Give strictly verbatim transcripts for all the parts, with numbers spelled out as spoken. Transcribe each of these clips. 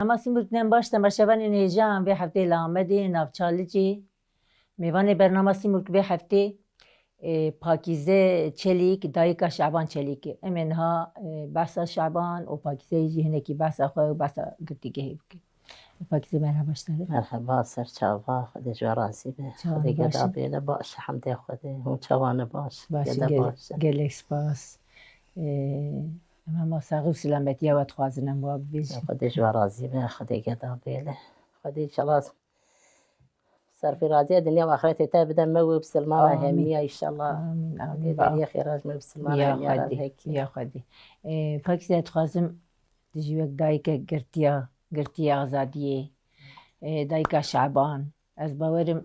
Bernama Sîmurg nem baş, temaşevanên hêja em vê heftê li Amedê, navça Licê. Mêvanê bernama Sîmurg vê heftê, e, Pakîze Çelîk, dayika Şaban Çelîk e. Em ê niha, e, behsa Şaban û Pakîzeyê jî hinekî behsa xwe û behsa girtîgehê bikin. Pakîze, merheba ji te re. Merheba, ser çava, Xwedê ji we razî be. Çawan Xwedê baş geda in? Bêle baş, hemdê Xwedê. Hûn çawan e baş? Baş in, geda gel-, baş in. Gelek spas. Ee, em hema saxî û silametiya we dixwazin em wa bibêjin. Xwedê ji we razî be, Xwedê geda bêle. Xwedê inşallah serfîraziya dinya û axretê te bide me û misilmana hemiya inşallah. Amîn, amîn. Xwedê deriyê xêra ji me û misilmana hemiya re vekî. Ya Xwedê. Ee, Pakîze, dixwazim tu jî wek dayike girtiya, girtiya azadiyê, ee, dayika Şaban. Ez bawerim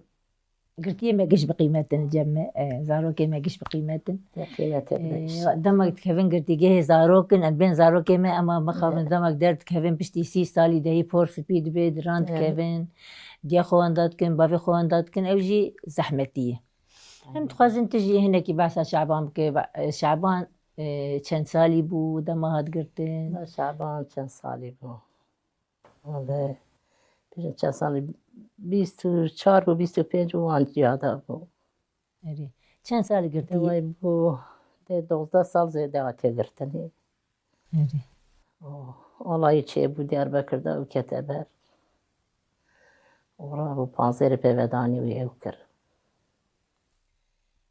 girtiyê me giş bi qîmet in cem me, e, zarokê me giş bi qîmet in. Te qîmetê bide inşallah. E, dema dikevin girtîgehê zarok in, em bên zarokê me, ema mixabin dema derdikevin piştî sî salî de hî por spî dibe, diran dikevin, diya xwe wenda dikin, bavê xwe wenda dikin, ew jî zehmetî ye. Em dixwazin tu jî hinekî behsa Şaban bike, ba-, e, Şaban, e, çend salî bû dema hat girtin? Şaban çend salî bû? Wele, bêjin çend salî, bîst û çar bû, bîst û pênc bû, wan ciyada bû. Erê. Çend salî girtî? Dewayî bû, dê dozdeh sal zêde hatiye girtinê. Erê. O, olayî çêbû Diyarbekir de û kete ber. Û rabû panzêrê pêvedanî wî ew kir.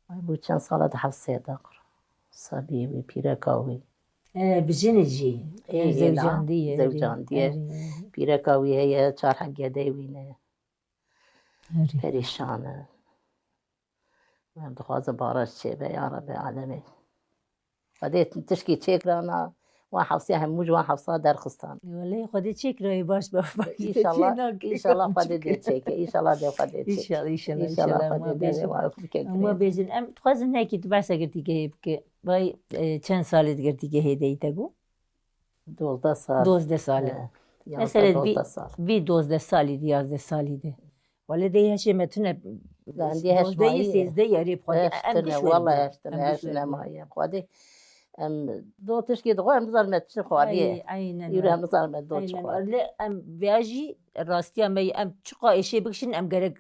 Ay, bû çend sala di hefsê de qir. Sabiyê wî, pîreka wî. E, bi jinê jî. Ê, ê, na, zewcandiye, erê, zewcandiye. Erê, erê. Pîreka wî heye, çar heb gedeyê wî ne. Erê. Perîşan e. Em dixwazin baraj çêbe, ya Rebê alemê. Xwedê tişkî çêkirana, wan hefsiya hemû ji wan hefsa derxistan. Welê Xwedê çêkirayê baş be, baş be. Înşallah, înşallah Xwedê dê çêke. Înşallah dê Xwedê çêke. Înşallah, înşallah, înşallah Xwedê dê wan bike. Em bêjin, em dixwazin hinekî tu behsa girtîgehê bike. Vay, e, çend salê di girtîgehê de yî te got? Dozdeh sal. Dozdeh sal e. He, mesela vî, dozdeh sal. Vî dozdeh salî di, yazdeh salî di. Wele dey heşê me tune. Lan, di heş dozdeh, mayî. Sêzdeh yarê bi Xwedê. Heş em tune, giş wele, wele heş tune, em heş giş wele. Nemaye. Xwedê, em do tişkî dixwe, em nizanin me çi xwariye. Ay, aynen. Yürü em nizanin me do çi xwariye. Wele em vêya jî rastiya me, em çiqa êşê bikişin, em gerek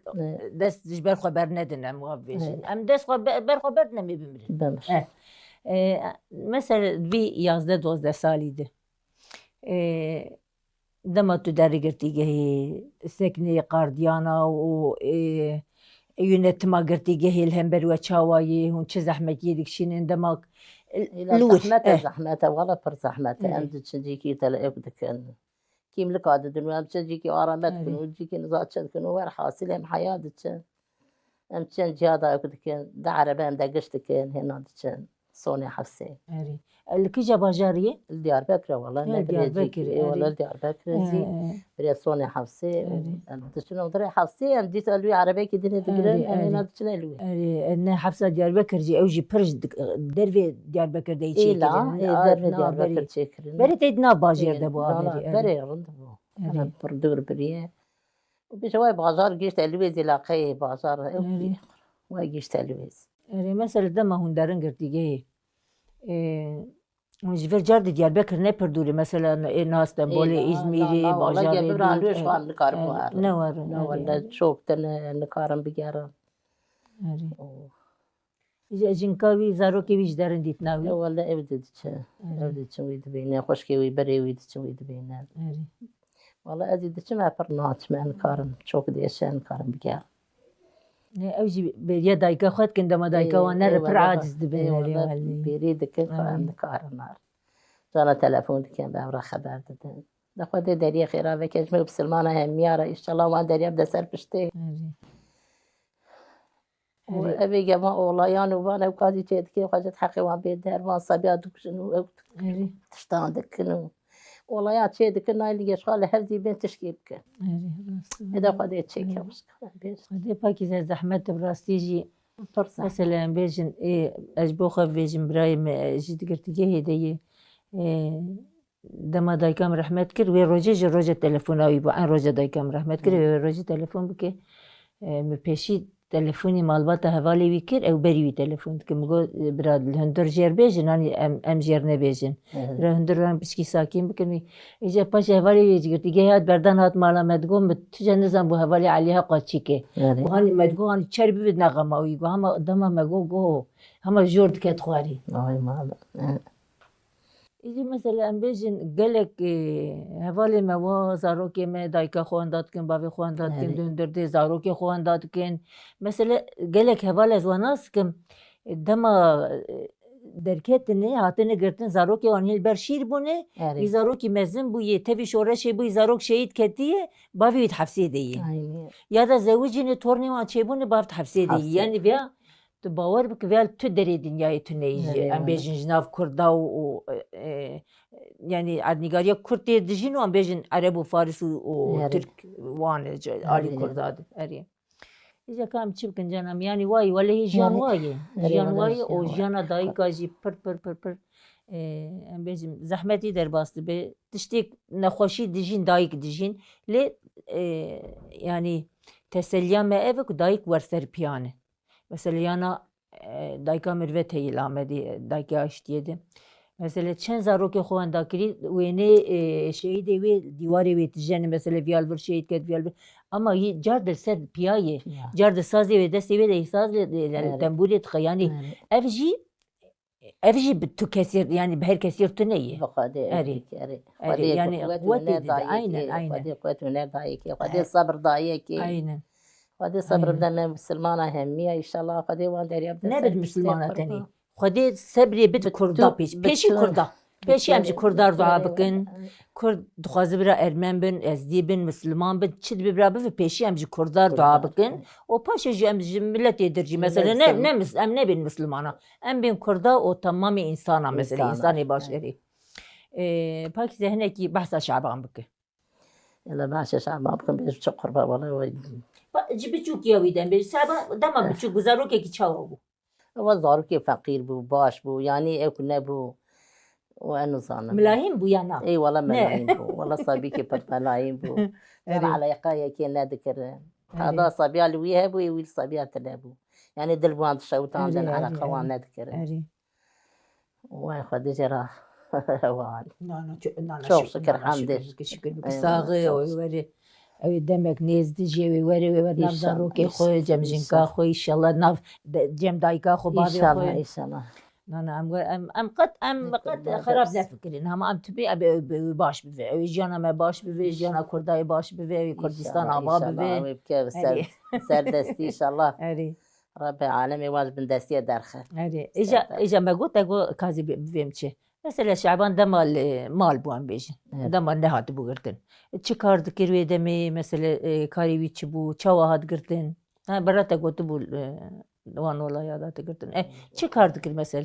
dest ji ber xwe bernedin, em wa bibêjin. Em dest xwe be-, ber xwe berdin, em ê bimirin. Bimir. Eh. E, mesela vî yazdeh dozdeh salî di. E, Dema tu derê girtîgehê, sekneyê qardiyana û, ê, yönetima girtîgehê li hember we çawa ye, hûn çi zehmetiyê dikişînin, dema, e, li wir, zehmet e, eh. Zehmet e, wele pir zehmet e. Erê. Em diçin cîkî tele ew dikin. Kîmlika didin û em çi cîkî arame dikin û cîkî niza çi dikin û werhasil em heya diçin. Em çend ciya da ew dikin, di erebe em de giş dikin, hêna diçin. Sonê Hefsê. Erê. E, li kîja bajarî ye? Li Diyarbekir e, wela ne Diyarbekir, erê. Wela li Diyarbekir e zî. Birê Sonê Hefsê, em diçin û dirê Hefsê, em dît li wî erebekî dinê digirin, em hêna diçin li wî. Erê, e, ne Hefsa Diyarbekir jî, ew jî pir ji dik-, dervê Diyarbekir de yî çêkirin. Ê, dervê Diyarbekir çêkirin. Berê tê di nav bajêr de bû, na, na, aberî, erê. Berê rind bû. Erê. Pir dûr biriye. Û pêşe wê bajar gihîşte Elwêzê, laqeyê bajar ew bî. Wê gihîşte Elwêz. Erê, mesela dema hûn derin girtîgehê, e, hûn ji vir car di Diyarbekir ne pir dûr e, mesela, e, na Stenbolê, na, Îzmîrê, na, na, wala bajarê gel bibran dûr, lûş e, van nikarim e, werin. Ne werin, ne erê. Wala çok tene nikarim bigerin. Erê. Oh. Ji-, jinka wî, zarokê wî ji derin dîtina wî? E, wele ev de diçe. Erê. Ev diçin wî dibîne. Xwişkê wî, berê wî diçin wî dibîne. Erê. Wele ez ê diçim, e, pir naçim, e, nikarim. Çok dêşe, nikarim bigerim. Ne, ew jî bêriya dayika xwe dikin, dema dayika wan nere pir aciz dibin, erê, wele. Bêrî dikin, ka em nikarin ar. Cana telefon dikin, bi ev re xeber didin. De Xwedê deriyê xêra veke ji me û bisilmana hemiya re. Înşallah wan deriya bide ser piştê. Erê. Û evê gema olayan û van ew kadî çê dikin, xwe ji heqê wan bê der, van sebiya dikujin û ew tiştan dikin û olaya çê dikin, nayê li geşxa li hev zî bên tişkê bikin. Erê, rast e. Êda Xwedê çêke wişka bêj. Xwedê Pakîze zehmet e, bi rastî jî. Pir zehmet. Mesela em bêjin, ê, ez ji bo xwe bêjim, birayê me, e, jî di girtîgehê de ye. E, Dema dayika min rehmet kir, wê rojê ji roja telefona wî bû. En roja dayika min rehmet kir, wê rojê telefon bike. E, min pêşî Telefonî malbata hevalê wî kir, ew berî wî telefon dikin. Min got, "Bira, li hundir jêr bêjin, hanî em, em jêr nebêjin." Evet. Bira hundir ran piçkî sakîn bikin wî. Îca paşê hevalê wî jî girtî, geh hat berdan hat mala me digot, "Min tu ce nizan bû hevalê Elî heqa çîkê." Evet. Got, hanî me digot, hanî çer bibit nexema wî. Got, hema dema me got, got, hema jor diket xwarî. Ay mala. Evet. Îdî mesela em bêjin gelek, e, hevalê me wa zarokê me dayika xwe wenda dikin, bavê xwe wenda dikin, Erê. Di hundir dê zarokê xwe wenda dikin. Mesela gelek heval ez wan nas dikim, e, dema, e, derketinê, hatine girtin, zarokê wan hîl ber şîr bûne, Erê. Î zarokî mezin bû, yê tevî şoreşê bû, î zarok şehîd ketiye, bavê wî di hefsê de yê. Aynen. Ya da zewicîne, tornê wan çêbûne, bav di hefsê de yê. Hefsê. Yani vêya Tu bawer bike, vêya li tu derê dinyayê tune yî jî. Erê, em wele. Bêjin ji nav Kurda û, û, e, e, yani erdnîgariya Kurd tê dijîn û em bêjin Ereb û Faris û, û Erê. Tirk wan e, ce-, alî Erê. Kurda de. Erê. Îca ka em çi bikin canam? Yani wayî, wele hê jiyan Erê. Wayî. Erê, jiyan wele wayî jiyan û wayî. Jiyana dayika jî pir, pir, pir, pir, e, em bêjin zehmetî derbas dibe. Tiştê nexweşî dijîn, dayik dijîn. Lê, e, yani teseliya me ev e ku dayik wer ser piyane. Mesela yana, e, dayika Mirvet heye li Amedê, e, dayika Aştiyê de. Mesela çend zarokê xwe wenda kirî, wênê, e, şehîdê wê, dîwarê wê tijene, mesela viya li vir şehîd ket, viya li vir. Ama yî car di ser piya yê, Piya. Car di sazê wê, destê wê de saz li, li, li Evet. Tembûrê dixe. Yani Evet. Ev jî, ev jî bi tu kesî, yani bi her kesî tune yê. Bi Xwedê Erê. Erê. Erê, Xwedê yani quwet wê quwetê dide, dayê aynen, kê, aynen. Xwedê quwet wê dayê kê, Xwedê Erê. Sabir dayê kê. Aynen. Xwedê sabir Aynen. bide me misilmana hemiya, înşallah Xwedê wan derya bide Nebit ser misilmana piştê tenê. Kurban. Xwedê sebrê bit Bi Kurda tu-, pêş. bi Pêşî tu-, Kurda. bi Pêşî tu-, em ji Kurdar bi dua tu-, bikin. Kurd dixwaze bira Ermen bin, Ezdî bin, Misliman bin, çi dibe bira bibe, pêşî em ji Kurdar dua Kurda. bikin. Û paşê jî em ji miletê dir jî, Milet mesela ne, zim. ne mis-, em nebin Mislimana. Em bên Kurda û temamê însana, mesela Însana. Însanê baş Evet. erê. Ee, Pakîze hinekî behsa Şaban bike. Ela behsa Şaban bikim, bêjim çi qurba, wele wê. Ba-, ji biçûkiya wî de bêjim. Şaban dema Eh. biçûk bû, zarokekî çawa bû? Ewa zarokê feqîr bû, baş bû, yanî ew ku nebû. Û ez nizanim. Milayîn bû ya na? Ê, wele Ne? milayîn bû. Wele sabîkê pir milayîn bû. Erê. Wele eleyqayekê nedikirin. Erê. Heda sabiya li wî hebû, ê wî li sabiya tune bû. Yanî dil wan dişewitandin, Erê, erê, eleqa wan erê. nedikirin. Erê. Wê Xwedê jê re hewan. Na, na, ço-, na, na, Çok şükür, şükür, na, na, hamdê. Şükür, şükür, şükür, şükür. Eyvallah, Saxê, çok o şükür. Were. Ew demek nêz dijî, wê were, wê were nav İnşallah, zarokê xwe, inşallah, cem jinka inşallah. Xwe, inşallah nav, de-, cem dayika xwe, bavê İnşallah, xwe. İnşallah. Na, na, em, em, em qet, em Neke qet xerab nefikirin. Hema em tibê, em, em, em baş bive. Ew jiyana me baş bive, jiyana Kurdayê baş bive, ew Kurdistan İnşallah, ava inşallah. Bive. Ew bike ser, Erê. Serdestî inşallah. Erê. Rebê alemê wan ji bin destiyê derxe. Erê. Îja, Ser der. Îja me got, te got, kazî bi-, bivêm çi. Mesela Şaban dema li mal bû em bêjin. Evet. Dema nehatibû girtin. Çi kar dikir wê demê, mesela, e, karê wî çi bû, çawa hat girtin? Ha, bera te gotibû, e, wan olaya da te girtin. E, çi kar dikir mesela?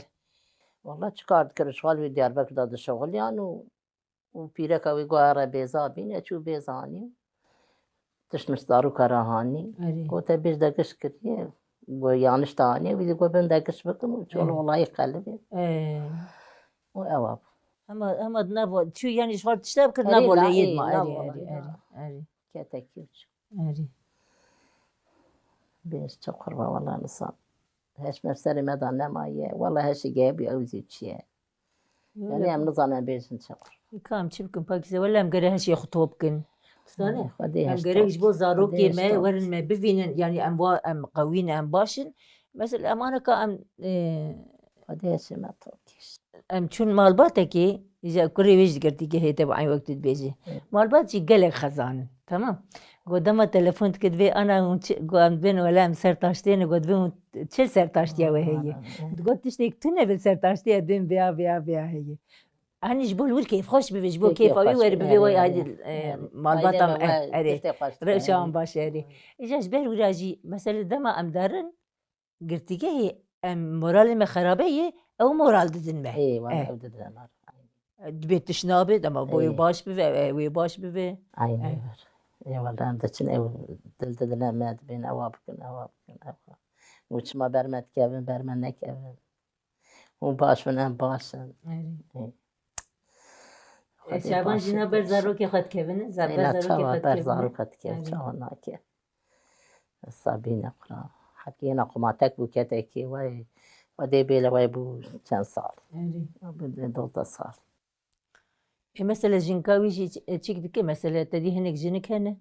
Wala çi kar dikir, ji xal wê Diyarbekir de dişixuliyan û û pîreka wî got, "Here bêza bîne", çû bêza anî. Tişt mişt zaroka re hanî. Erê. Got, "Te bêj de giş kiriye." Got, "Yanlış te aniye." Wî dî got, "Bin de giş bikim û çol Erê. Olayî qelibê." Ee. Û ewa bû. Hema, hema di nav, çû, yanî ji xwe tişta bikir Erê, nav olayê la, ma, na erê, olayê erê, na. Erê, erê. Ketekî û çû. Erê. Bêj çi qurba, wela nisan. Heş me serê me da nemaye. Wela heşê geye bû ew zî çi ye. Yanî em nizanin em bêjin çi qur. Ka em çi bikin, Pakîze? Wele em gere heşê xwe top bikin. Tizane? Xwedê Em heş gerek top. Ji bo zarokê Xwedê heş me top. Werin me bivînin, yanî em wa, em qewî ne, em baş in. Mesela em aneka em, e, Xwedê heşê me top kir. Em çûn malbatekê, ji kurê wê jî digirtî gehê te bi eyn wek tu dibêjî. Evet. Malbat jî gelek xezan in. Tamam. Got dema telefon dikir divê ana hûn çi, got em dibên wele em ser taştê ne, got divê hûn çi ser taştiya we heye. Aman, aman. Digot tiştek tune bi ser taştiya dibên vêya, vêya, vêya heye. Hanî ji bo li wir kêfxweş bibe, ji bo Kêfê kêfa wî xweş were bibe, bibe, wê erê, aydî, erê, e, erê. Malbata Aydê me, me erê. Tiştê xweş Rewşa bibe. Wan baş erê. Îja ji ber wira jî, mesela dema em derin, girtîgehê em moralê me xerabe ye, ew moral didin me. Ê, wan Eh. ew didin me. Dibê tişt nabe, dema bo wê Ê. baş bibe, ew ê wê baş bibe. Aynen. Ê. Ê, wele em diçin ew dil didine me, dibên ewa bikin, ewa bikin, ewa. Û çima ber me dikevin, ber me nekevin. Hûn baş bin, em baş in. Erê. Ê. Ê, Xwedê Şaban baş jîna in, ber baş in. Zarokê xwe dikevin, za-, Ê, ber la zarokê çawa xwe ber dikevin. Zarokê dikevin, Erê. Çawa nake. Sabîne qura. Hepkê hêna qumatek bû ketekê, wey, Xwedê bêle wey bû çend sal. Erê. Bi dozdeh sal. E, mesela jinka wî jî çi, çik dike, mesela te dî hinek jinik hene.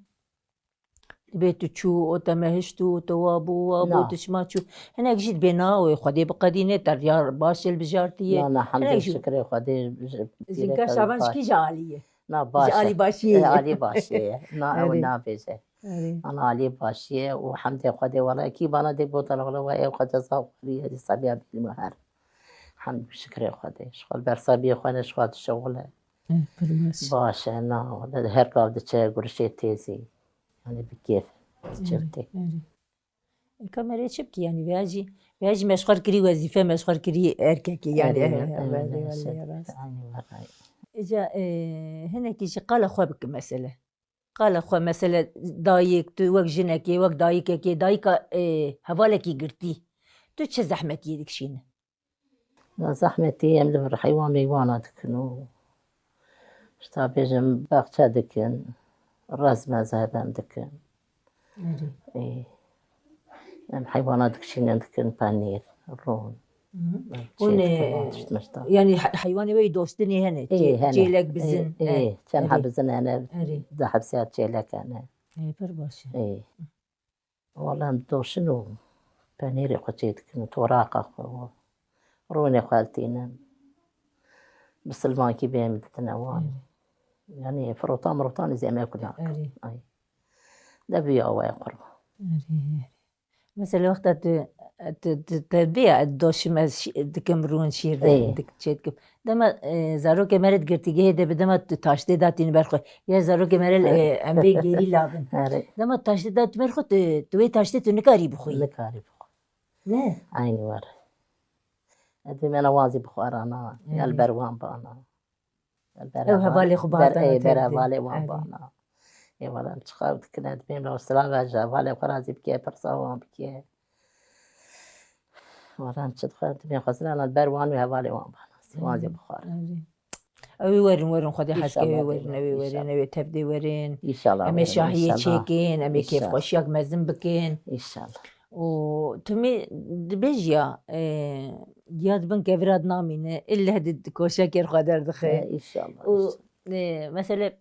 Dibê tu çû, o te mehişt û, o te wa bû, wa bû, Na. tu çima çû. Hinek jî dibê na, wê Xwedê biqedîne, te riya baş hilbijartiye. Na, na, hemdê Hinek jî şikrê Xwedê ji Jinka pîreka Şaban ji baş. kîja alî ye? Na, Ji baş e. alî başiyê E, ye. alî başiyê ye. Na, ew Erê. nabêje. Erê. Ana alî başiyê û hemdê Xwedê wele kî bana dê botana wele we ew xwe ceza xwe rî hezî sabiya bîlî me her. Hemd şikrê Xwedê. Ji xwe li ber sabiyê xwe ne ji xwe dişewile. Eh, pir baş. Baş e, na, her gav diçe gurişê têzî. Yani bi kêf diçe Erê, tê. erê. E, kamerayê çi bikî yani, veya jî, veya jî meşxur kirî wezîfe, meşxur kirî erkekê yani. Erê, Eh, erê, belê, erê, belê, erê. rast. Aynî were. Îca, e, hinekî jî qala xwe bike mesele. Qala xwe mesele dayik, tu wek jinekê, wek dayikekê, dayika, e, hevalekî girtî. Tu çi zehmetiyê dikişîne? Ya zehmetî em li vir heywan meywana dikin û, işte, bêjim, baxçe dikin, rez mezheb em dikin. Erê. Ê, em heywana dikişînin, dikin penîr, rûn. Hı hı. Em Hûn, çê dikin, e, van tişt mişta. Yani he-, heywanê we yê doştinê hene, Ê, çê-, hene. çêlek Ê, bizin, ê, he. çend Erê. heb bizin hene, Erê. du heb sê çêlek hene. Ê, pir baş e. Ê. Wala em doşin û penêrê xwe çê dikin û toraqa xwe û rûnê xwe eltînin. Bi silmankî bêm didine wan. Erê. Yani firota mirotanê zî em ê ku nakin. Erê. Ay. De viya we qurban. Erê, erê. Mesela wexta tu, tu, tu, te bêya ez doşim ez şî-, dikim rûn şîr de Ê. dik-, çê dikim. Dema, e, zarokê me re di girtîgehê de bi dema tu taştê datîn ber xwe. Ya zarokê me re, e, em bê gerîla bin. Erê. Dema taştê datî ber xwe, tu, tu wê taştê tu nikarî bixwî. Nikarî bixwe. Ne? Aynî were. Ez dê me ne wan zî bixwarana. Ya li Erê. ber wan bana. Ber Ew hevalê hevalê, xwe ber, bihata ê, ber tevdê. hevalê wan Erê. bana. Ê, wala em çiqas dikine, dibêm la silav ji hevalê xwe razî bike, pirsa wan bike. Wala em çi dixwe, dibêm xwestina ber wan û hevalê wan bana. Wan zî Erê. bixwarin. Erê. Ew ê werin, werin, Xwedê hez ke, Înşallah, ew ê werin, ew ê werin, înşallah. ew ê tevdê werin. Înşallah, Em ê werin, şahiyê înşallah. çêkin, em ê Înşallah. kêfxweşiyek mezin bikin. Înşallah. Û tu mi dibêjî ya, e, giya di bin kevira de namîne, illeh di, di koşekê xwe derdixe. E, înşallah, Û, înşallah. e, mesele,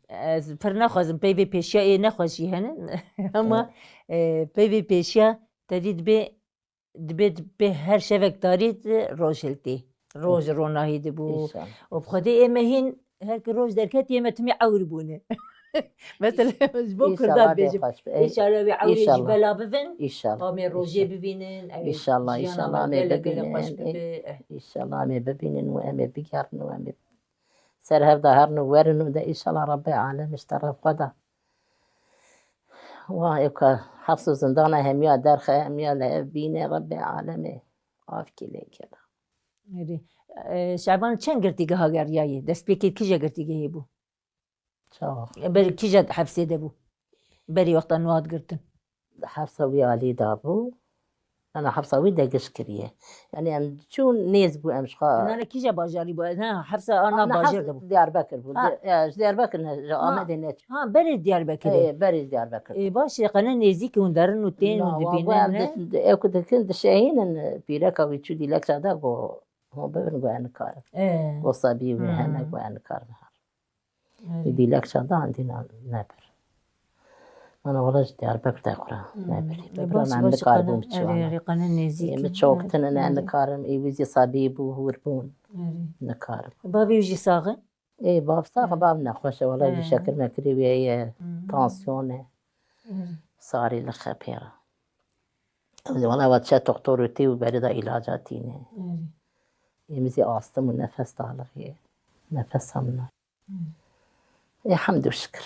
ez pir naxwazim peyvê pêşiya ê nexweşî hene, ama, Evet. e, peyvê pêşiya te dî dibê, dibê, dibê her şevek tarî di roj hiltê. Roj Evet. ronahî dibû. Înşallah. Û bi Xwedê ê me hîn her ki roj derketî ê me timî ewr bûne. Mesela ji bo Kurda Înşallah bê dibêjim. xweş be. Ey, Înşallah wê ewrê ji înşallah. bela bivin. Înşallah. Em ê rojê Înşallah. bivînin. Ew ê Înşallah, jiyana înşallah me em ê gelek gelek xweş bibînin. bibe. Eh. Înşallah em ê bibînin û em ê bigerin û em ê ser hev de herin û werin û de înşallah Rebbê Alem ji teref xwe de. Wa ê ka hefs û zindana hemiya derxe, hemiya li hev bîne, Rebbê Alemê avkî lê kere. Erê. E, Şaban çend girtîgeha geriyayê? Destpêkê kîja girtîgehê bû? Çawa? Ber kîja hefsê de bû? Berî wexta nû hat girtin. Hefsa wî alî dabû. Ana hefsa wî de giş kiriye. Yani em çûn nêz bû em ji xwe. Nane kîja bajarî bû? Ha, hefsa a nav Ana bajêr de hefsa bû. Diyarbekir bû. Ha. Di-, ya, ji Diyarbekir ne, ji Ha. Amedê neçû. Ha, berê Diyarbekirê. Ê, berê Diyarbekir. Ê, baş e, qene nêzîk hûn derin û tên û Na, wa dibînin, bu em ne? di-, di-, ew ku dikin dişehînin, pîreka wî çû dî lek çada got, hûn bibin, got, ez nikarim. Ê. Got, sebî wî Hmm. hene, got, ez nikarim her. Erê. Dîlek çanda endî ne-, nebir. Ana wala ji Diyarbekir de xura Hmm. nebirî. E, Bibira baş, me baş, nikaribûn qene, biçûna. Erê, erê, qene nêzîk Ê, in. min çok Erê, tinin, erê. nikarim. Ê, wî zî sabî bû, hûr bûn. Erê. Nikarim. Bavê wî jî sax in? Ê, bav sax, Erê. bav nexweş e. Wala Erê. jî şekir mekirî wê ye, Hmm. tansiyon e. Erê. Sarî li xepê re. Wala we çe doktor û tî û berê de îlaca tîne. Erê. Ê, min zî astım û nefes darlığı ye. Nefes hamle. Ê, hemd û şikir.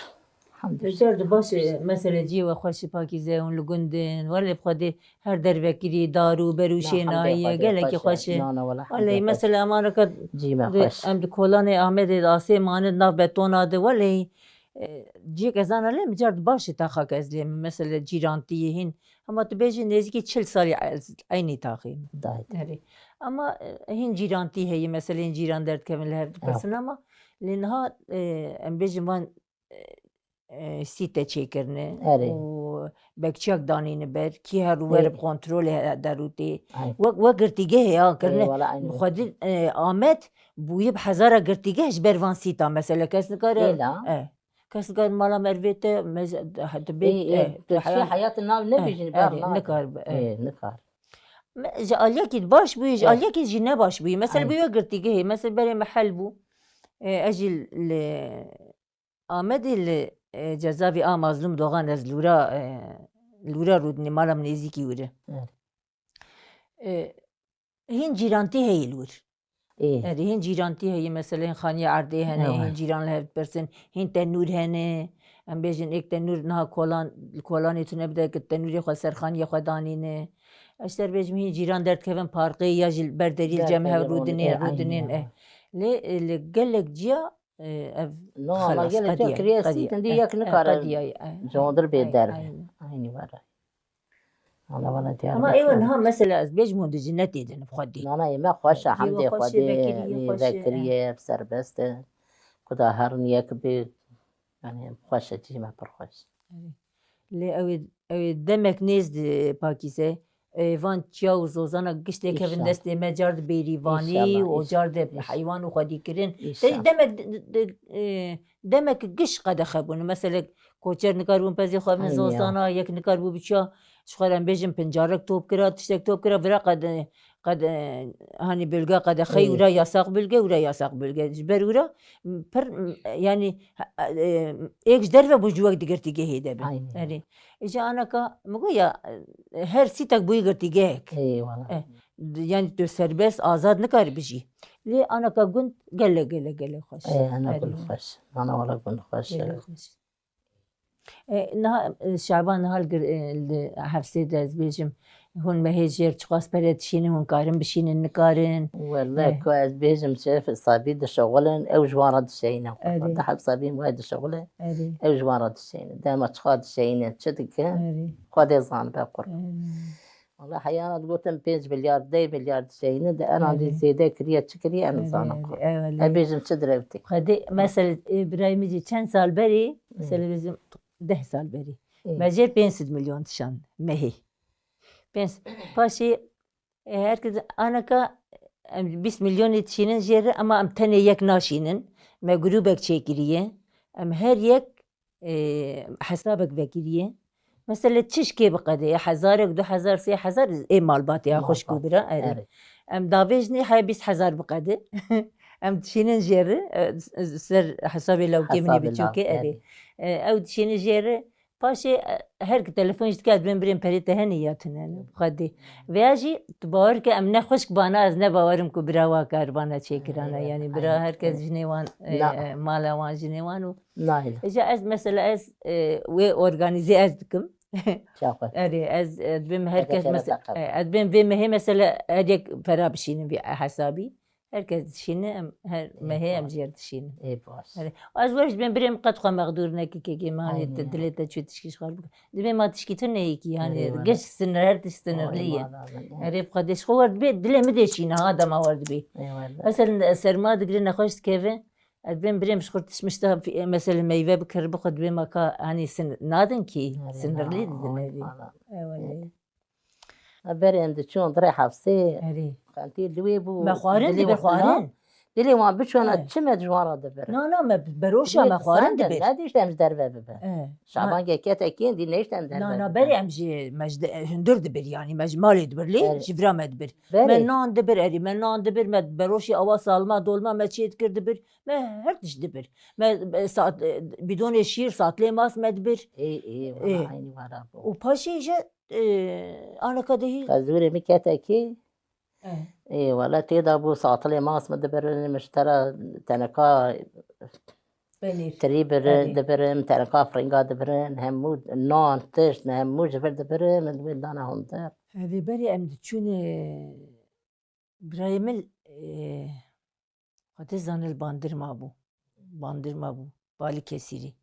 Hemd û şikir. Beşar di baş e, mesele ciyê we xweş e, pakîze hûn li gund in. Welê bi Xwedê her dervekirî, dar û ber û Na, şênayî hemdê ye, Xwedê gelekî xweş e. xweş e. Na, na, wele Welê hemdê mesele Xwedê. Amara ka Cî me di, xweş. em di kolanê Amedê de asê manin nav betona de. Welê, e, ciyek ez ana lê micar di baş e taxa ke ez lê min. Mesele cîrantiyê hîn. Hema tu bêjî nêzîkî çil salî ez eynî taxê min. Dayê. Erê. Ama, e, hîn cîrantî heye, meseleyên cîran derdikevin li hev dipirsin Ew. ama lê niha, e, em bêjin van, e, e, sîte çêkirine Erê. û bekçiyak danîne ber, kî her û wer bi kontrolê he-, derûtê. Ay. Wek, wek girtîgehê ya kirine. Ê, wala, aynen. Xwedî, e, Amed bûyî bi hezara girtîgeh ji ber van sîta. Mesela kes nikare, Êla. e, kes nikare mala mervê te, mez-, dibê, Ê, ê, e, tu tu heyat, heyatê nav e, nebijînî, ber erê, nake. Nikar be, e. Ê, nikar. Me, ji aliyekî baş bûyî, ji E. aliyekî jî ne baş bûyî. Mesela Aynen. bûyî wek girtîgehê. Mesela berê me hel bû. E, ez jî li Amedê li, e, cezavê a Mazlûm Dogan ez lûra, e, lûra rûdinê mala min nêzîkî wir e. Evet. E, hîn cîrantî heye li wir. Ê. Erê, hîn cîrantî heye, mesela hîn xaniya erdê hene, Ewa. hîn cîran li hev dipirsin, hîn tenûr hene. Em bêjin êk tenûr niha kolan, kolanê tune bide ki tenûrê xwe ser xaniya xwe danîne. Ez ji te re bêjim hîn cîran derdikevin parkê ya jî li ber derî li cem hev Derderî rûdinê, rûdinê, rûdinên, aynen. e. Lê, e, li gelek ciya E, ev No, ama xelas, gelek qediya, kiriye qediya. Sî, tindî E, yek e, nikare qediya, e, e, candir bê e, derve. Aynen. Aynî var. Ana vana diyar Ama bek ewa yani. Niha mesela ez bêjim hûn di cinnetê de ne bi Xwedê. Nana, ê me xweş e, E, hemdê xweş e, Xwedê, vekirî, ê, xweş e, e. vekirî ye, serbest e. Kuda herin yek bê, yani xweş e, cî me pir xweş. Erê. Lê ew ê, ew ê demek nêz di Pakîze. E, van çiya û zozana giş têkevin İnşallah. destê me, car di bêrîvanî İnşallah, û inş-, car di inş-, heywan û xwedîkirin. Te inşallah. demek di, di, e, demek giş qedexe bûn. Mesela koçer nikaribûn pezê xwe bin Aynen ya. zozana, yek nikaribû biçiya, ji xwe re em bêjin pincarek top kira, tiştek top kira, vira qede-, qede-, hanî bölge qedexeyî, Ê. wira yasak bölge, wira yasak bölge. Ji ber wira, m, pir, m, yanî, e, e, êk ji derve bû ji wek di girtîgehê de bin. Aynen. Erê. Îja anaka, min got ya, e, her sîtek bûyî girtîgehek. Eyvallah. E, d-, yanî tu serbest, azad nikarî bijî. Lê anaka gund gelek, gelek, gelek xweş. Ê, ana Erê. gund xweş. Ana wala gund xweş. Gelek xweş. E, niha, e, Şaban niha li gir-, e, li Hefsê de ez bêjim, hûn mehê jêr çiqas pere dişînin, hûn karin bişînin, nikarin? Wele Eh. ku ez bêjim, şef sabî dişexulin, ew ji wan re dişeynin. Erê. Di hef sabî wê dişexulin, Erê. ew ji wan re dişeynin. Dema çiqa dişeynin, çi dikin? Erê. Xwedê zanibe qur. Erê. Wala heyana digotin pênc milyar, deh milyar dişeynin, de enan dî Erê. zêde kiriye, çi kiriye, em Erê, zanin erê, qur. Erê. Ez bêjim çi direwtê. Xwedê, mesel, e, birayê min jî çend sal berê, Hı. mesele bizim deh sal berê. Hı. Me jê pênc sed milyon dişand mehê. Pênc, paşê, e, her kes anaka em bîst milyonê dişînin jê re, ama em tenê yek naşînin. Me grûbek çêkiriye. Em her yek, e, hesabek vekiriye. Mesele çişkê biqedê, ya hezarek, du hezar, sê hezar ê malbatê ya xwişk û Malbat, bira, erê. erê. Em davêjinê heye bîst hezar biqede. Em dişînin jê re, e, ser hesabê lawkê min ê Hesabê biçûkê, law, erê. erê. E, ew dişînin jê re, Paşê, e, her ki telefon jî dike, ez bên birên perê te hene ya tune ne, Xwedê. Veya jî tu bawer ke em ne xwişk bana, ez ne bawerim ku bira wa kar bana çêkirana. Ê, Yanî bira aynen. her kes jinê wan, e, Na. e, mala wan, jinê wan û Nail. Îja ez mesela ez, e, wê organîze ez dikim. Çaxwe. Erê, ez, e, dibêm her Eke kes kere mes-, daqe. e, ez dibêm vê mehê mesela her yek pera bişînin vî hesabî. Her kes dişîne, em her Ê, mehê em baş. jê re dişînin. Ê, baş. Erê. Ez wer ji bên birêm qet xwe mexdûr neke kekê me, hanê Aynen. te dilê te çû tişkî ji xwe re bike. Dibê ma tişkî tu neyekî, hanê Eyvallah. geş sinir, her tişt sinirlî ye. Eyvallah, eyvallah. Erê, bi Xwedê ji xwe wer dibê, dilê min dê şîne, ha dema wer dibê. Eyvallah. Mesela serma digire nexweş dikeve, ez bên birêm ji xwe tişt mişta, mesela meyve bikir bixwe dibê ma ka, hanê sin-, nadin kî, Erê, sinirlî ha, didin erê. eyvallah. Eyvallah. Berê em diçûn dirê Hefsê, Erê. qentî li wê bû, Me xwarin dilê dibir, wan, xwarin. dilê wan biçûna Erê. çi me ji wan re dibir. Na, na, me beroşa Wê me xwarin qisandin, dibir. ne diştem ji derve bibe. E, Şaban ma- ge ketekîn dî neştem derve Na, na, bibe. berê em jî me ji de-, hundir dibir, yanî me ji malê dibir lê, Erê. ji vira me dibir. Berê. Me nan dibir, erê, me nan dibir, me beroşî awa salma, dolma me çê dikir dibir. Me her tişt dibir. Me, e, sat-, e, bidonê şîr, satlê mas me dibir. Ê, ê, wala Ê. eynî wala bû. Û paşê jî, e, anaka dehî. Qezûrê min ketekî. E. Ê, wala tê de bû satlê mas min dibirin, min ji te re teneka Penîr. tirî biri Erê. dibirin, teneka firinga dibirin, hemû nan, tişt, hemû ji vir dibirin, min wê dana hundir. Erê, berê em diçûn, e, Birayê min, e, Xwedê zane li Bandirma bû. Bandirma bû. Balî Kesîrî.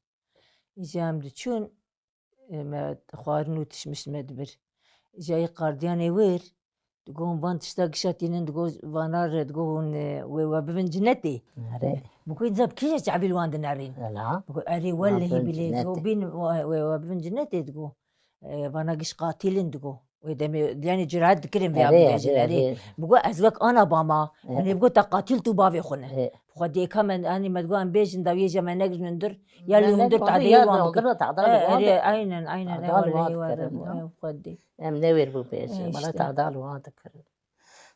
Îca em diçûn, e, me xwarin û tişt mişt me dibir. Îca yê qardiyanê wir, digo hûn van tişta gişa tînin, digo vana re, digo hûn, e, wê we bibin cinetê. Erê. Bi ku înza bi kîja çavî li wan dinerîn. Ela. Bi ku erê Wan welehî bin bilê, digo cinetê. bîn we, wê we bibin cinetê, digo. e, vana giş qatil in digo. Wê demê, yani cüret dikirin vêya Erê, bibêjin, erê, erê. erê. Bigo ez wek ana bama, Erê. yani bigo te qatil tu bavê xwe ne. Erê. Xwedê ka me, yani me digo em bêjin da wê je me negirin hundir. Ya Ne, lê ne, hundir bavê tadê ya wan da bikin. hundir da tadê E, wan erê, da. aynen, aynen, e, Tadê wallahî wan wan dikirin, da, ha. e, Xwedê. Em newêr bû bêjin, E, bana işte. tadê wan dikirin.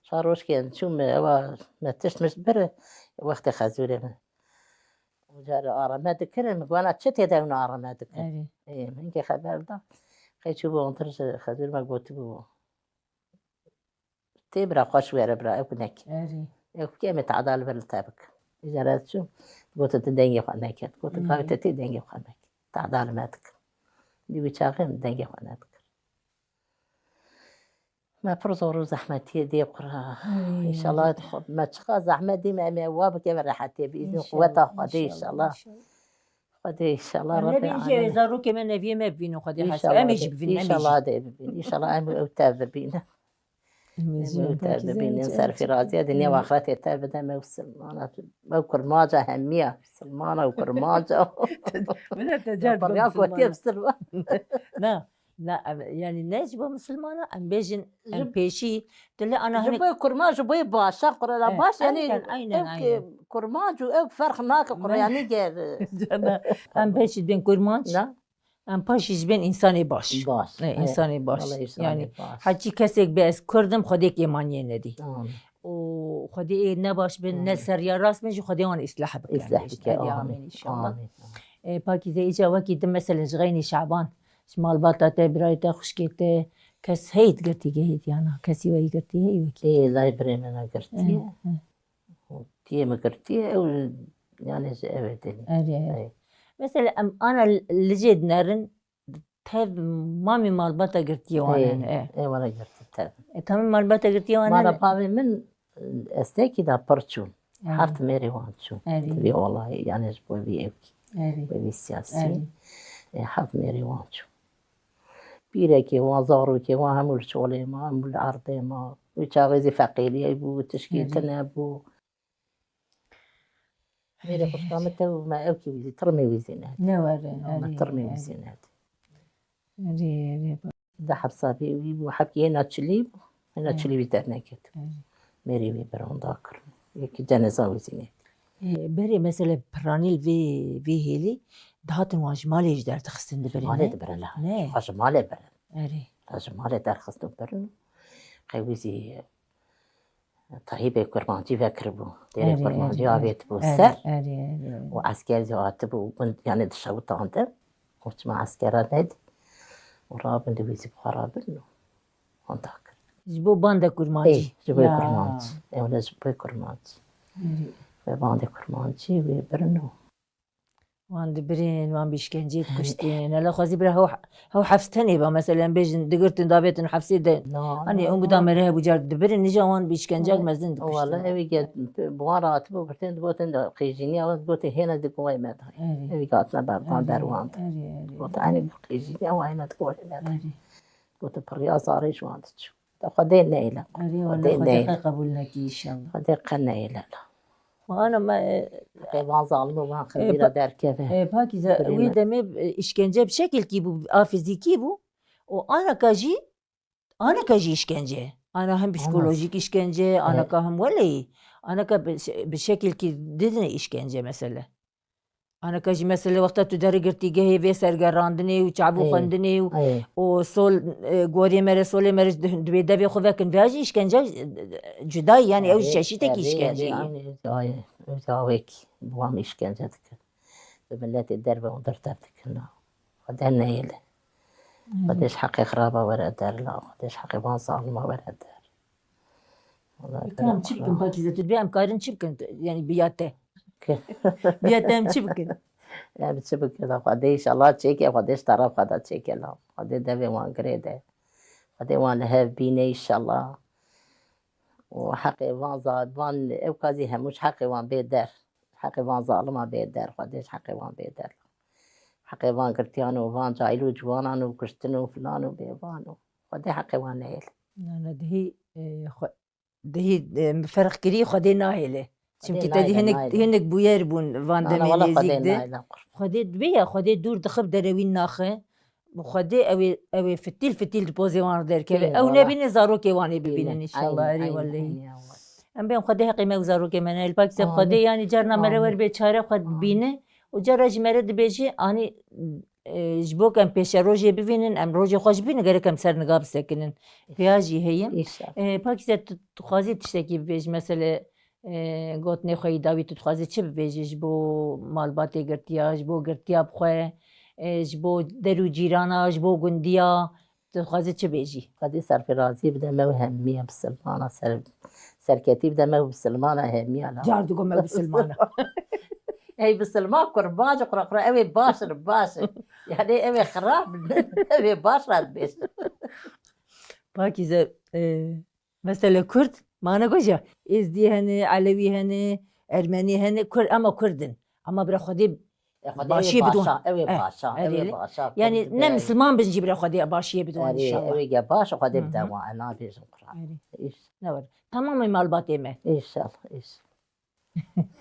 Şa rojkên çû me, ewa me tişt mişt biri, wextê xezûrê me. Û carê arame dikirin, min gwana çi tê de hûn arame dikin. Erê. Ê, min kê xeber da. Qey çûbû ontir ji xezûr me gotibû. Tê bira xweş were bira, ew ku nekî. Erê. Ew ku em ê teada li vir li te bikin. Îcar ez çûm, gotin tu dengê xwe neket. Gotin Erê. gavê te tê dengê xwe nekî. Teada li me dikin. Di wî çaxê min dengê xwe nedikir. Me pir zor û zehmetiyê dê qura. Ay, Înşallah ay. xwe-, me çiqa zehmet dî me, em ê wa bike ve rehetiyê bi îznî Înşallah, quweta Xwedê înşallah, înşallah. înşallah. Xwedê înşallah Em Rabbê nebîn jî alemîn. zarokê me neviyê me bînin Xwedê hesî. Înşallah, Em ê jî bibîn, em ê jî. înşallah dê bibîn. Înşallah em û ew tev bibînin. Em û Em û ew tev bibînin, ser fîrazîya dinya û axretê tev bide me û silmana. Ew kurmaca hemiya, silmana û kurmaca. Min te car Parya gotiye silmana. Na, na, em, yani ne ji bo misilmana, em bêjin, em Ji pêşî, tu lê ana ji hinek bo kurma, ji bo başa qurara Eh, baş, yani aynen, aynen, ew ki aynen. kurmanc û ew ferq nake qura, Ne? yani ger. Cana, em pêşî bên kurmanc, Na? em paşî ji bên insanê baş. Baş, Ne, evet. insanê baş. Vallahi insanê Yani, baş. Heçî kesek be ez kurdim, Xwedê kêmaniyê nedî. Amin. û Xwedê ê nebaş bin, ne Amin. ser ya rast bin, ji Xwedê wan îslah bikin. Îslah Işte, bike, hadi amin. amin inşallah. Amin, amin. E, Pakîze, îca wekî din, mesela ji xeynî Şaban, ji malbata te, birayê te, xwişkê te, kes heyî girtî gehî diyana, kesî weyî girtî heyî wekî? Ê, lay birê min girtiye. Hı, hı. Tiyê min girtiye, ew, yani ji ev ê denî. Erê, erê. Ey. Mesela em ana licê dinerin, tev mamî malbata girtiye wan Ê, hene, e. ê, wana girtiye tev. E, tamam malbata girtiye wan Mala hene. bavê min, e, estekî da pir çûn. Erê. Heft mêrê wan çûn. Erê. Tabii, wallahî, yani ji bo vî evkî, Erê. bo vî siyasî. Erê. E, heft mêrê wan çûn. Pîrekê wan, zarokê wan, hemû li çolê ma, hemû li erdê ma. Wî çaxê zî feqîriyê bû, tişkî Erê. tune bû. Mêrê Erê, xwişka min erê. te û me ew kî wî zî, tirmê wî zî nehd. Ne were, Ma me erê, tirmê wî erê. zî nehd. Erê, erê. Di hepsa bê wî bû, hepkî hêna çilî bû. Hêna Erê. çilî wî derneket. Erê. Mêrê wî bir onda kirin. Yekî ceneza wî zî nehd. Ê, berê mesele piranî li vê, vê hêlî dihatin wan ji malê jî derdixistin Ji dibirin, malê ne? dibirin la. Ne. Xwe ji malê birin. Erê. Xwe ji malê derxistin birin. Qey wî zî Tahîbê Kurmancî vekiribû. Dêrê Erê, Kurmancî erê, avêtibû erê, ser. erê, erê, erê. Û esker zî hatibû, gund, yani dişewitandin. Û çima eskera nedî. Û rabin di wî zî bixwe rabin û handa kir. Ji bo banda Kurmancî. Ê, ji bo Ya. Kurmancî. Ew ne ji bo Kurmancî. Erê. Ve bandê Kurmancî wê birin û Wan dibirin, wan bi îşkenceyê dikuştin. Hela xwezî bira hew, hew hefs tenê ba, meselen bêjin, digirtin, davêtin hefsê de. Na, Hani na, hûn bi na. da mere hebû car dibirin, nîja wan bi îşkencek Na. mezin dikuştin. Wala ew ge, bi wan re hatibû girtin, digotin de qîjîniya wan, digotin hêne di guway me de. Erê. Ew ge hatine berdan Erê, derwan de. erê, erê. Gotin, hani qîjîniya wan hêne di guway me de. Erê. Gotin, pirriya zarê ji wan diçû. Te Xwedê neyle. Erê, Xwedê wele Xwedê neyle. qe qebûl nekî inşallah. Xwedê qe neyle. Ma ana me, Qey van zalim û van e, xebîra pa-, derkeve. e, Pakîze, Birê wî me. demê, e, îşkence bi şekilkî bû, a fizîkî bû. Û anaka jî, anaka jî îşkence. Ana hem Ana. psîkolojîk îşkence, He. anaka hem weleyî. Anaka bi şe-, bi şekilkî didine îşkence mesele. Anaka jî mesele wexta tu derê girtîgehê vê sergerandinê û çavû Ê, xwendinê û, ê. û sol, e, gorê me re, solê me re di, di wê devê xwe vekin. Veya jî îşkence, e, cuda ye, yani ew Erê, çeşîtekî erê, îşkence erê, ye. aynî, ay, ew jî awêk bi wan îşkence dikin. Bi miletê derve û dertev dikin. Xwedê neyêle. Erê. Xwedê ji heqê xiraba were der la, Xwedê ji heqê van zalima were der. Wala Kam çi bikin, Pakîze, tu dibê em karin çi bikin, yani bi ya te? Ki- Bi ya te em çi bikin? Em çi bikin, Xwedê inşallah çêke, Xwedê ji teref xwe de çêke la. Xwedê devê wan girê de. Xwedê wan li hev bîne inşallah. Û heqê van za-, van ew ka zî hemû ji heqê wan bê der. Heqê van zalima bê der, Xwedê ji heqê wan bê der. Heqê van girtiyan û van cahil û ciwanan û kuştin û filan û bêvan û Xwedê heqê wan neyêle. Na, na, dihî, e, xwe-, dihî, e, ferq kirî Xwedê nahêle. Xwedê Çimkî te dî nayêle, hinek, nayêle. hinek bûyer bûn van Na, na, demê wala Xwedê nêzîk de. nayêle, qurban. Xwedê dibê ya, Xwedê dûr dixib derewîn naxe. Xwedê ew ê, ew ê fitîl fitîl di pozê wan derkeve. Ew nebîne zarokê wan ê bibînin înşallah. Erê wellehî. Em bên Xwedê heqê me û zarokê me ne. Li Pakîze Xwedê yanî carna mere wer bê çare xwe dibîne û cara jî mere dibêjî anî e, ji bo ku em pêşerojê bivînin, em rojê xwe jî bivînin, gerek em ser niga bisekinin. Vêya jî heye. E, Pakîze, tu dixwazî tiştekî bibêjî, mesele, e, gotinê xwe yî dawî tu dixwazî çi bibêjî ji bo malbatê girtiya, ji bo girtiya bi xwe, e, ji bo der û cîrana, ji bo gundiya, tu dixwazî çi bêjî? Xwedê serfirazî bide me û hemiya bisilmana ser, serketî bide me û bisilmana hemiya la. Car digo me bisilmana. Ey bisilman kurban ji qura qura ew ê baş in, baş in. Yani ew ê xirab in, ew ê baş re dibêjin. Pakîze, e, mesele Kurd, mane goja, Êzdî hene, Elewî hene, Ermenî hene, Kurd, ama Kurd in. Ama bira Xwedê E, Xwedê ew ê başiyê bidwan. Başa, ew ê Eh, başa, ew ê erê. Başa. Yani ne misliman bin jî bira Xwedê başiyê bidwan inşallah. Ew ê ge baş, Xwedê bide wan, e, nabêjin qura. Erê. Îş. Ne var. Tamamê malbatê me. Înşallah, îş.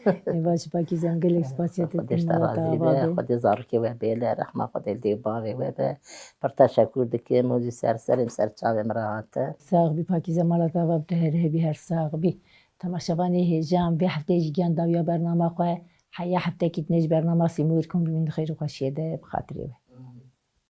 Ê baş Pakîze, em gelek spasiya te dikin, mala te ava be. Xwedê zarokê we bêle, rehma Xwedê li dê bavê we be. Pir teşekkür dikim, û jî ser serê min, ser çavê min re hate. Sax bî Pakîze, mala te ava be, tu her hebî, her sax bî. Temaşevanê hêja, em vê hefteyê jî giyan dawiya bernama xwe. Heya heftekî dinê ji bernama Sîmûr Kum bimîn di xêr û xweşiyê de, bi xatirê we.